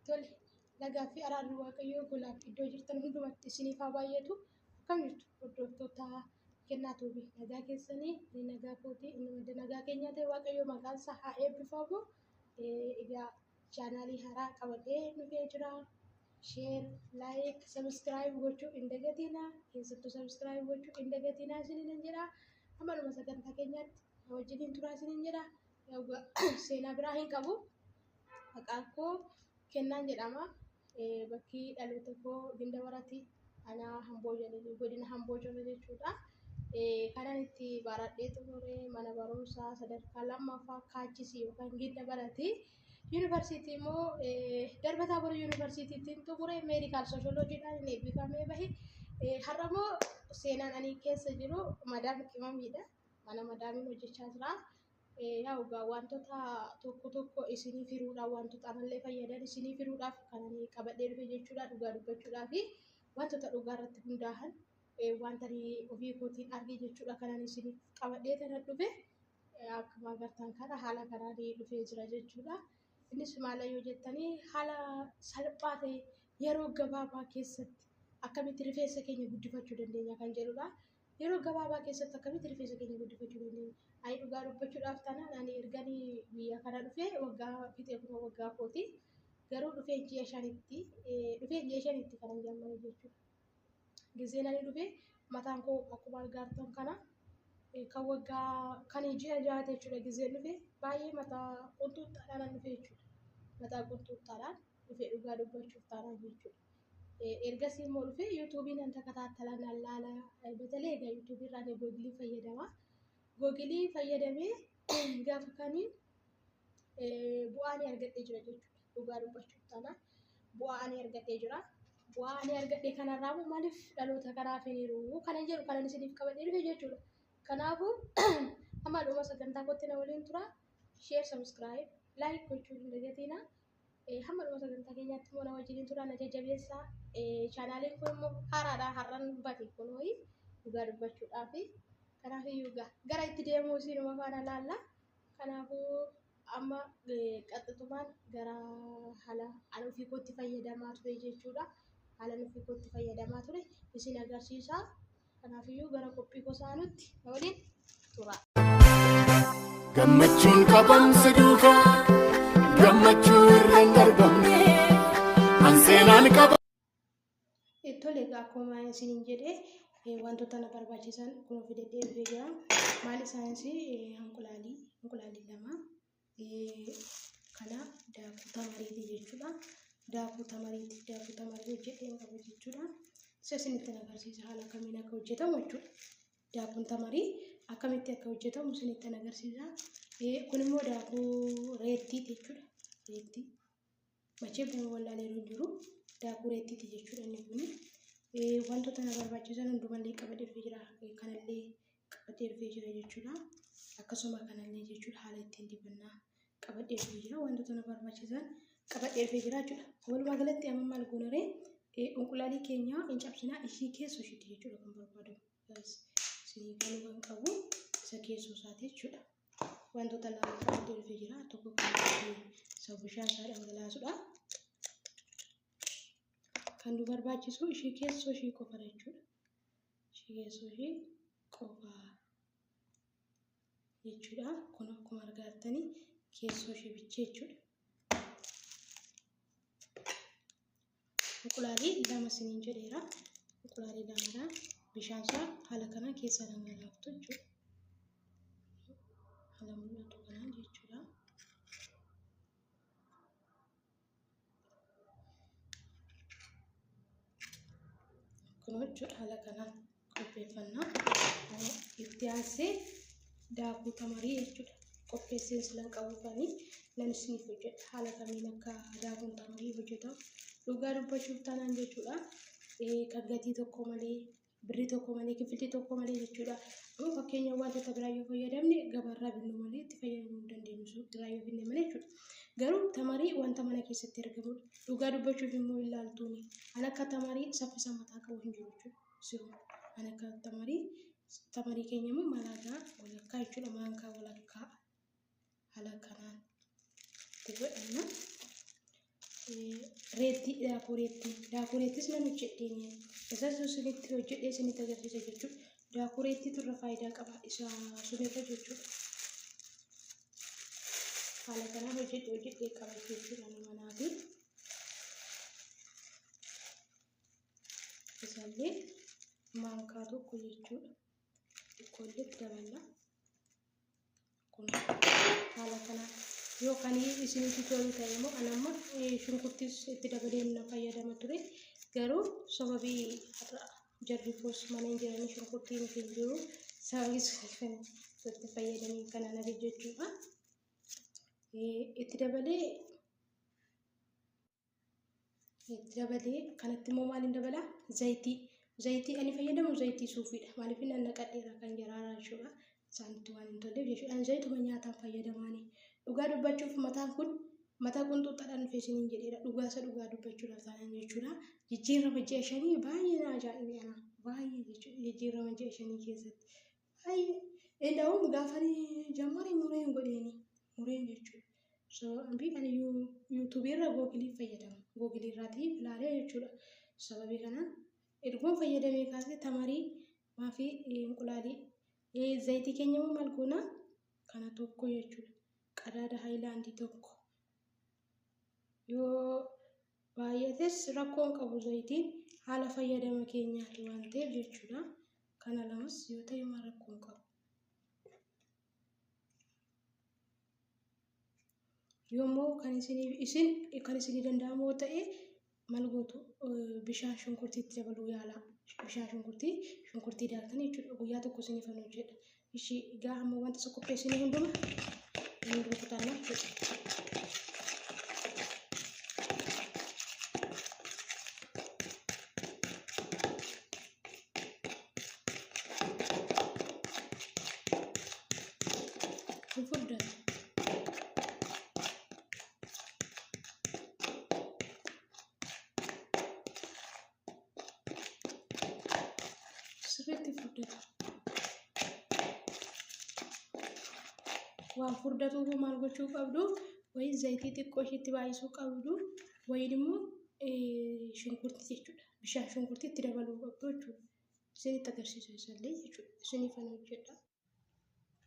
Tole, nagaa fi araarri Waaqayyoo golaaf iddoo jirtan hundumatti isiniif haa baay'atu. Akkam jirtu hordoftoota Kennaa Tuubii, nagaa keessanii? Ani nagaa kooti. Inni madda nagaa keenyaa ta'e Waaqayyo maqaan isaa haa eebbifamu. Egaa chaanaalii haaraa qabadhee dhufee jira. Share, like, subscribe gochuu hin dagatinaa. Keessattuu subscribe gochuu hin dagatinaa isiniin jedha. Hamma dhuma sagantaa keenyaatti na wajjiniin turaa isiniin jedha. Seenaa biraa hin qabu. Maqaan koo Kennaan jedhama. Bakki dhaloota koo Gindabarati. Anaa Hamboo jedhanii godina Hamboo jira jechuudha. Kanan itti baradhee xumure mana barumsaa sadarkaa lammaffaa Kaachisii yookaan Gindabarati. Yuunivarsiitii immoo Darbataa Boru Yuunivarsiitiitti xumure, meedikaal sooshooloojiidhaan inni eebbifamee bahe. Har'a immoo seenaan ani keessa jiru madaam qimamiidha. Mana madaamiin hojjechaa jira. Yaa egaa wantoota tokko tokko isinii firuudhaaf, wantoota anallee fayyadan isinii firuudhaaf kan ani qabadhee dhufe jechuudha. Dhugaa dubbachuudhaaf wantoota dhugaa irratti hundaa'an, wanta ani ofii kootiin arge jechuudha kan ani isiniif qabadhee kana dhufe. Akkuma agartan kana haala kanaan dhufee jira jechuudha. Innis maal yoo jettanii, haala salphaa ta'e yeroo gabaabaa keessatti akkamitti rifeensa keenya guddifachuu dandeenya kan jedhudha. Yeroo gabaabaa keessatti akkamitti rifeensa keenya guddifachuu dandeenya? Ani dhugaa dubbachuudhaaf taanaan, ani erganii biyya kana dhufee waggaa fixee, kun waggaa kooti. Garuu dhufee ji'a 5tti, dhufee ji'a 5tti kanan jammare jechuudha. Gizeen ani dhufe mataan koo akkuma argaartan kana kan waggaa kan ji'a 6 jechuudha. Gizeen dhufe baay'ee mataa qunxuuxxaadhaan dhufe jechuudha. Mataa qunxuuxxaadhaan dhufe dhugaa dubbachuuf taanaan jechuudha. Ergasii immoo dhufe yuutuubii nan takataattala, nan laala. Batalee egaa yuutuubii irraa Googilii fayyadama. Googilii fayyadamee gaafa kaniin bu'aa ani argadhee jira jechuudha. Dhugaa dubbachuuf taanaan bu'aa ani argadhee jira. Bu'aa ani argadhe kanarraa immoo maaliif dhaloota kanaaf hin hiru kanan jedhu kanan isiniif qabadhee dhufe jechuudha. Kanaafuu hamma dhuma sagantaa kootti na waliin tura. Share, subscribe, like gochuu hin dagatinaa. Hamma dhuma sagantaa keenyaatti immoo na wajjiniin tura, na jajjabeessaa. Chaanaaliin kun immoo haaraadha, har'an bate kunooyi dhugaa dubbachuudhaafi. Kanaaf iyyuu gara itti deemuu isinuma faana laalla. Kanaafuu amma qaxxitumaan gara haala ani ofii kootti fayyadamaa ture jechuudha. Haala ani ofii kootti fayyadamaa ture isin agarsiisa. Kanaafiyyuu gara qophii kosaanutti na waliin tura. Gammachuun qabamsi duukaa gammachuu irra hin darbamne an seenaan qaba. Tole, egaa akkuma isiniin jedhe wantoota na barbaachisan kun fidadhee dhufee jira. Maal isaanis? Inqulaalii lama, kana daakuu tamariiti jechuudha. Daakuu tamariiti, daakuu tamarii hojjedhee hin qabu jechuudha. Isa isinitti agarsiisa haala kamiin akka hojjetamu jechuudha. Daakuun tamarii akkamitti akka hojjetamu isinitti agarsiisa. Kun immoo daakuu reettiiti jechuudha. Reettii. Machee buna wallaalee hin jiru. Daakuu reettiiti jechuudha inni kuni. Wantoota na barbaachisan hundumallee qabadhee dhufee jira. Kanallee qabadhee dhufee jira jechuudha. Akkasuma kanallee jechuudha, haala ittiin dibannaa qabadhee dhufee jira. Wantoota na barbaachisan qabadhee dhufee jira jechuudha. Walumaa galatti amma maal goonaree? Inqulaalii keenya hin cabsinaa, ishii keessoo ishiitti jechuudha kan barbaadamu. Isinii galuu kan qabu isa keessoo isaati jechuudha. Wantoota lama qabadhee dhufee jira. Tokko kan isa bishaan isaa dhangalaasudha. Kan nu barbaachisu ishii keessoo ishii qofa jechuudha. Ishii keessoo ishii qofa jechuudha. Kun akkuma argaa jirtanii keessoo ishii bichee jechuudha. Inqulaalii lama isiniin jedheera. Inqulaalii lamadha. Bishaan isaa haala kanaan keessaa dhangalaaftu jechuudha. Haala mul'atu kanaan jechuudha. Kun jechuudha haala kanaan qopheeffannaa. Itti aansee daakuu tamarii jechuudha. Qopheesseen silan qabuufanii nan isiniif hojjedha. Haala kamiin akka daakuun tamarii hojjetamu. Dhugaa dubbachuuf taanaan jechuudha. Kan gatii tokko malee, birrii tokko malee, kifiltii tokko malee jechuudha. Amma fakkeenya wantoota biraa yoo fayyadamne gabaarraa binnu malee itti fayyadamuu hin dandeenyu. Suuqiirraa yoo binne malee jechuudha. Garuu tamarii wanta mana keessatti argamudha. Dhugaa dubbachuuf immoo ilaaltuuni. An akka tamarii saffisa mataa qabu hin jiru jechuudha. Siruma. An akka tamarii keenya immoo malaagaa walakkaa jechuudha. Maankaa walakkaa haala kanaan itti godhanna. Reettii daakuu reettii daakuu reettis nan hojjedheen isas isinitti hojjedhee isinitti agarsiisa jechuudha. Daakuu reettiitu irra faayidaa qaba isa sunirra jechuudha. Haala kanaan hojjedhee hojjedhee qaba jechuudha manaafi. Isallee maankaa tokko jechuudha. Xiqqoollee itti daballa. Kun haala kanaan yoo kan isinitti tolu ta'e immoo an amma shunkurtis itti dabalee na fayyadama ture. Garuu sababii har'a jarri koos mana hin jiranii shunkurtiin hin jiru sababii suniif itti fayyadamee kanaan hafe jechuudha. Itti dabalee Itti dabalee kanatti immoo maaliin dabalaa? Zayitii. Zayitii ani fayyadamu zayitii suufiidha. Maaliif inni naqadheera kan jaraaraa jechuudha. Isaanitti waan hin tolleef jechuudha. Ani zayituma nyaataan fayyadamaani. Dhugaa dubbachuuf mataan kun mataa qunxuuxxaadhaan dhufe isiniin jedheera. Dhugaa isa dhugaa dubbachuudhaaf taanaan jechuudha. Jijjiirama ji'a shanii baay'ee na ajaa'ibe ana. Baay'ee jechuudha. Jijjiirama ji'a shanii keessatti. Baay'ee. Inda'uun gaafanii jammare mureen godheeni. Mureen jechuudha. So ambii ani yuutuubii irra googilii fayyadama. Googilii irraatii ilaalee jechuudha. Sababii kanaan ergoon fayyadamee kaasee tamarii maafi inqulaalii zayitii keenya immoo maal goona kana tokko jechuudha. Qadaada haayilaandii tokko yoo baay'ates rakkoo hin qabu zayitiin haala fayyadama keenyaati waan ta'eef jechuudha. Kana lamas yoo ta'e maal rakkoo hin qabu. Yoommoo kan isinii isin kan isinii danda'amu yoo ta'e maal gootu bishaan shunkurtii itti dabaluu yaalaa. Bishaan shunkurtii shunkurtii daaktanii jechuudha. Guyyaa tokko isiniif kan hojjedha. Ishii egaa amma wanta isa qopheessine hunduma inni rukutannaa jechuudha. Hin furdatu. Sirriitti furdata. Waan furdatuuf maal gochuu qabdu? Wayi zayitii xiqqoo isheetti baay'isuu qabdu, wayin immoo shunkurtii jechuudha. Bishaan shunkurtii itti dabaluu qabdu jechuudha. Isinitti agarsiisa isallee jechuudha. Isiniifan hojjedha.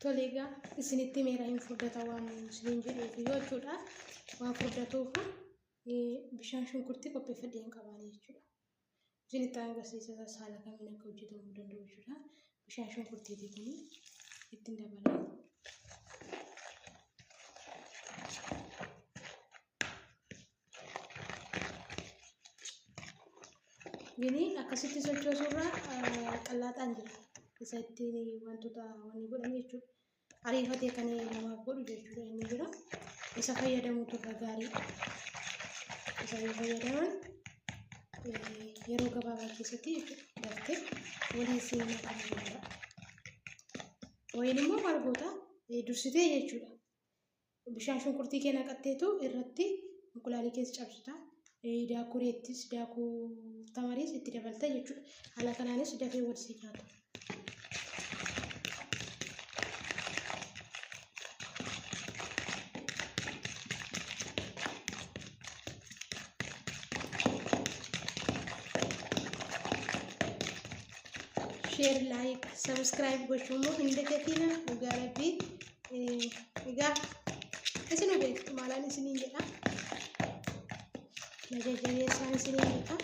Tole egaa isinitti himeera hin furdata waan isiniin jedheef jechuudha. Waan furdatuuf bishaan shunkurtii qopheeffadhee hin qabaane jechuudha. Isinitti agarsiisa haala kamiin akka hojjetamuu danda'u jechuudha. Bishaan shunkurtiiti kuni ittiin dabala. Gini akkasitti sochoosuurraa qallaaxaan jira. Isa ittiin wantoota wanni godhan jechuudha. Ariifatee kan namaaf godhu jechuudha inni jira. Isa fayyadamuutu irra gaariidha. Isa yoo fayyadaman yeroo gabaabaa keessatti jechuudha daftee waliin seenaa kan danda'a. Wayin immoo maal goota dursitee jechuudha. Bishaan shunkurtii kee naqatteetu irratti inqulaalii keessa cabsita. Daakuu reettis daakuu tamariis itti dabalta jechuudha. Haala kanaanis dafee wal si nyaata. Share, like, subscribe gochuu immoo hin dagatina dhugaa rabbii. Egaa isin beektu maalaan isiniin jedha. Na jajjabeessaan isiniin jedha.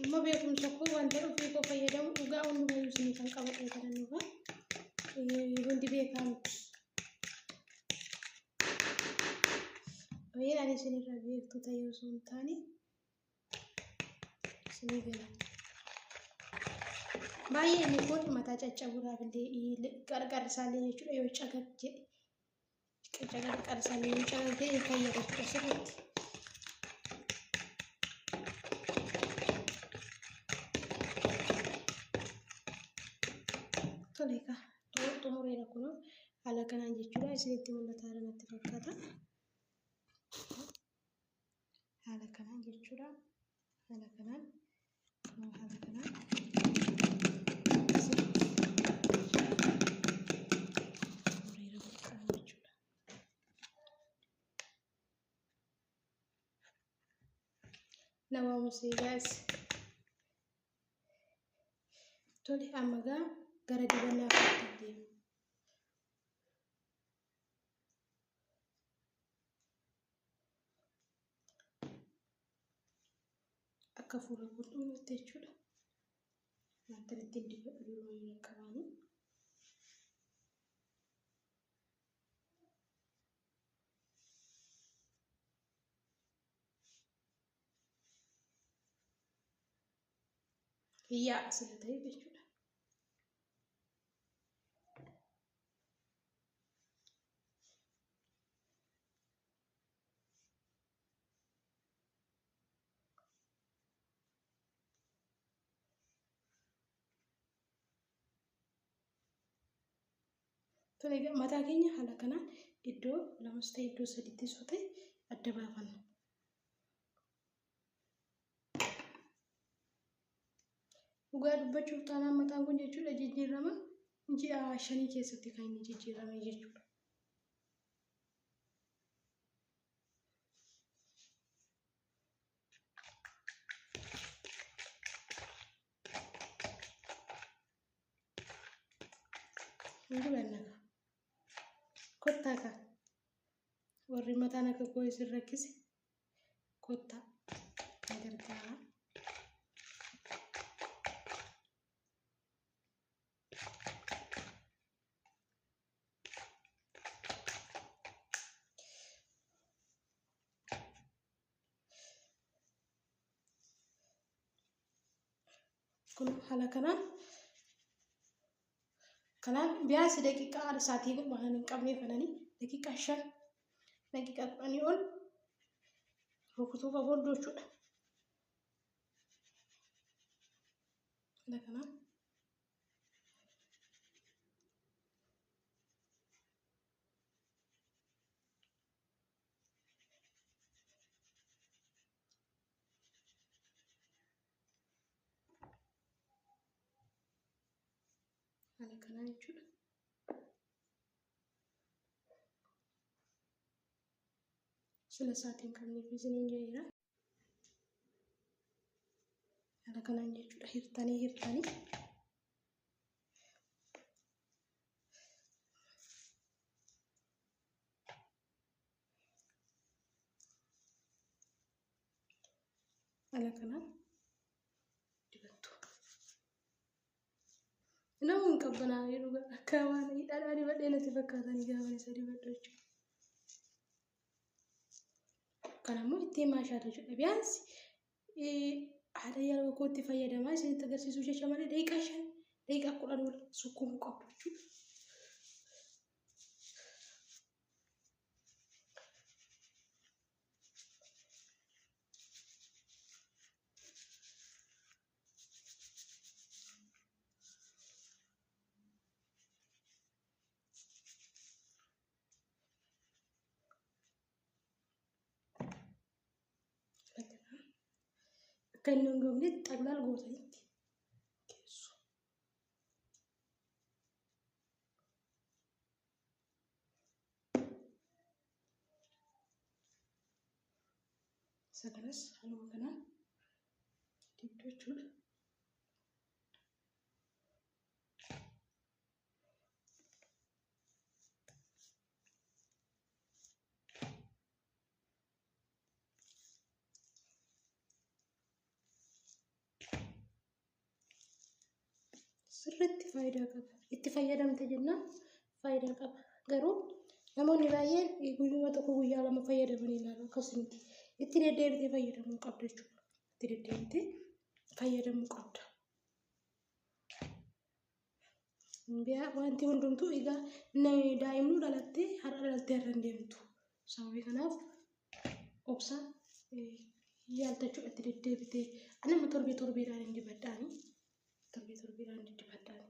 Amma beekumsa koo wanta ofii koo fayyadamu dhugaa hundumayyuu isinii kan qabadhe kanan dhufa. Hundi beekaa miti. Baay'een ani isinirra beektu ta'ee osoo hin taane isinii gala. Baay'ee inni kun mataa caccabuudhaaf illee qarqarri isaallee jechuudha yoo cagag jedhe qarqarri isaallee yoo cagag jedhe fayyada jechuudha sirriitti. Tole egaa xumureera kunoo haala kanaan jechuudha isinitti mul'ata natti fakkaata. Haala kanaan jechuudha. Haala kanaan haala kanaan hiriira qabu jechuudha. Nama musiiqaas tole amma gaa gara dibannaa kootti deema. Akka fuula qulqulluutti jechuudha. Wanta ittiin dibadhu duruu hin qabaani. Hiyyaa asirra ta'e jechuudha. Tole mataa keenya haala kanaan iddoo lamas ta'e iddoo sadiittis yoo ta'e adda baafanna. Dhugaa dubbachuuf taanaan mataan kun jechuudha jijjiirama ji'a 5 keessatti kan inni jijjiirame jechuudha. Hin dibanna kottaa kaa warri mataan akka koo isin rakkise kottaa na gargaara. Kun haala kanaan kanaan biyaansi daqiiqaa sa'aatii waan hin qabneef ananii daqiiqaa 5 daqiiqaa 10 ol rukutuu qabu jechuudha. Haala kanaan haala kanaan jechuudha. Sila sa'aatii hin qabneef isiniin jedheera. Haala kanaan jechuudha. Hirtanii hirtanii. Haala kanaan dibattu. Nama hin qabbanaa'ee dhugaa akka waan dhadhaa dibadhee natti fakkaatanii gaafa isa dibadhu jechuudha. Kan ammoo ittiin maashaata jechuudha. Biyaansi haala yeroo kootti fayyadamaa isinitti agarsiisuu jecha malee daqiiqaa 5 daqiiqaa 10 ol sukkuumuu qabdu jechuudha. Akka inni hin gognetti xaglaal gootanitti keessu. Isa kanas haaluma kanaan dibdu jechuudha. Sirriitti faayidaa qaba. Itti fayyadamte jennaan faayidaa qaba. Garuu namoonni baay'een guyyuma tokko guyyaa lama fayyadamanii ilaalu akkas miti. Itti deddeebitee fayyadamuu qabda jechuudha. Itti deddeebitee fayyadamuu qabda. Wanti hundumtuu egaa daa'imnuu dhalattee har'a dhalattee har'a hin deemtu. Sababii kanaaf obsa yaalta jechuudha itti deddeebitee. Ani amma torbee torbeedhaan hin dibadhaani. Torbee torbeedhaan dibadhaani.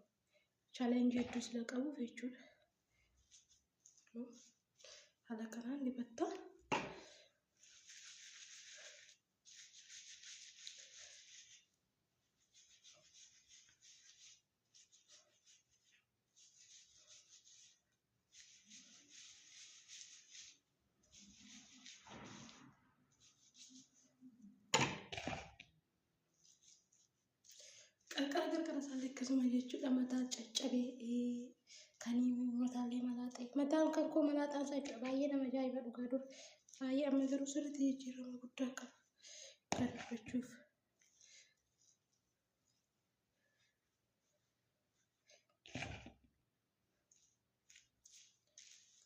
Chaalenjii hedduu sila qabuuf jechuudha. Haala kanaan dibatta. Kana isaallee akkasuma jechuudha mataa caccabee kan mataallee malaaxee mataan kan koo malaaxaan isaa jechuudha baay'ee nama ajaa'iba dhugaa dur baay'ee amma garuu sirriitti jijjiirama guddaa qaba kan dubbachuuf.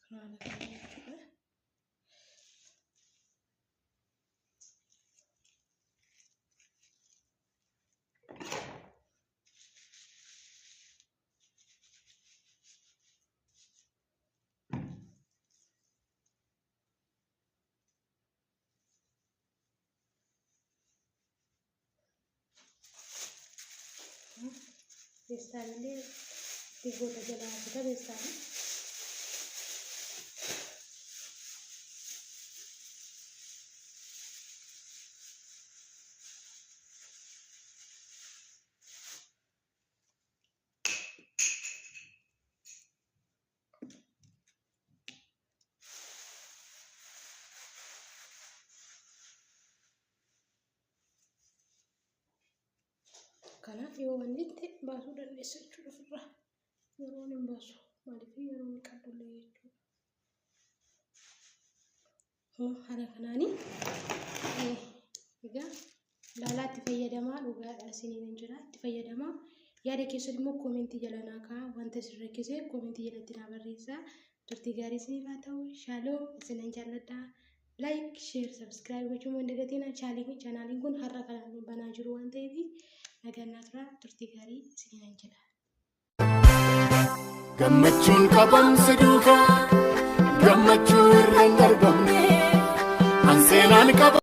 Haala kana jechuudha. Feestaalillee itti goota jalaa kuta feestaalii. Kanaaf yoo wanni itti baasuu dandeessa jechuudha ofirraa. Yeroon hin baasu. Maaliif yeroon hin qabdullee jechuudha. Haala kanaanii egaa ilaalaa itti fayyadamaa dhugaadha isiniin hin jira itti fayyadamaa. Yaada keessan immoo koomentii jala naa kaa'aa wanta isin rakkise koomentii jalatti naa barreessaa. Turtii gaarii isiniif haa ta'u. Shaaloom isinan jaalladha. Like, share, subscribe gochuun waan dagatina. Chaanaaliin kun har'a kan banaa jiru waan ta'eef nagaan naa turaa. Turtii gaarii isiniin jedha. Gammachuun qabamsa duukaa gammachuu irra hin darbamne an seenaan qaba.